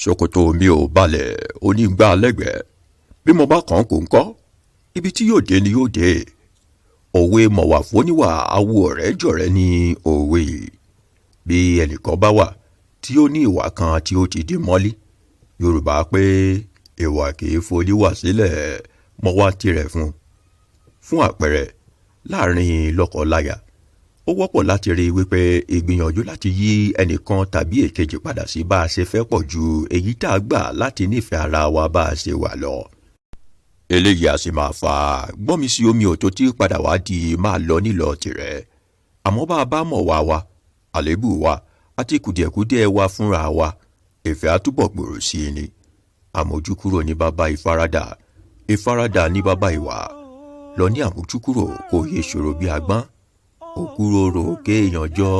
Ṣòkòtò mi ò balẹ̀, onígbà lẹ́gbẹ̀ẹ́. Bí mo bá kàn kó ń kọ́, ibi tí yóò dé ni yóò dé. Òwe mọ̀wà fóníwà awo ọ̀rẹ́ jọ̀rẹ́ ní òwe yìí. Bí ẹnìkan bá wà tí ó ní ìwà kan tí ó ti dì mọ́lí, Yorùbá pé ìwà kì í foníwà sílẹ̀, mọ́wá tirẹ̀ fún un. Fún àpẹẹrẹ, láàrin lọ́kọ-láya, ó wọ́pọ̀ láti rí i wípé ìgbìyànjú láti yí ẹnìkan tàbí èkejì padà sí bá a ṣe fẹ́ pọ̀ ju èyí tá a gbà láti nífẹ̀ẹ́ ara wa bá a ṣe wà lọ. Eléyìí a sì máa fa gbọ́nmi sí omi òtó tí padà wá di máa lọ nílọ tirẹ̀. Àmọ́ bá a bá mọ̀ wá wa, àléébù wa àti kùdìẹ̀kudiẹ wa fúnra wa, ìfẹ́ á túbọ̀ gbòòrò sí i ni. Àmójúkúrò ní baba ìfaradà, ìfaradà ní baba ìwà. Lọ ní àmójúkúrò kó yé ṣòro bí agbọ́n. Òkúròrò kéèyàn jọ.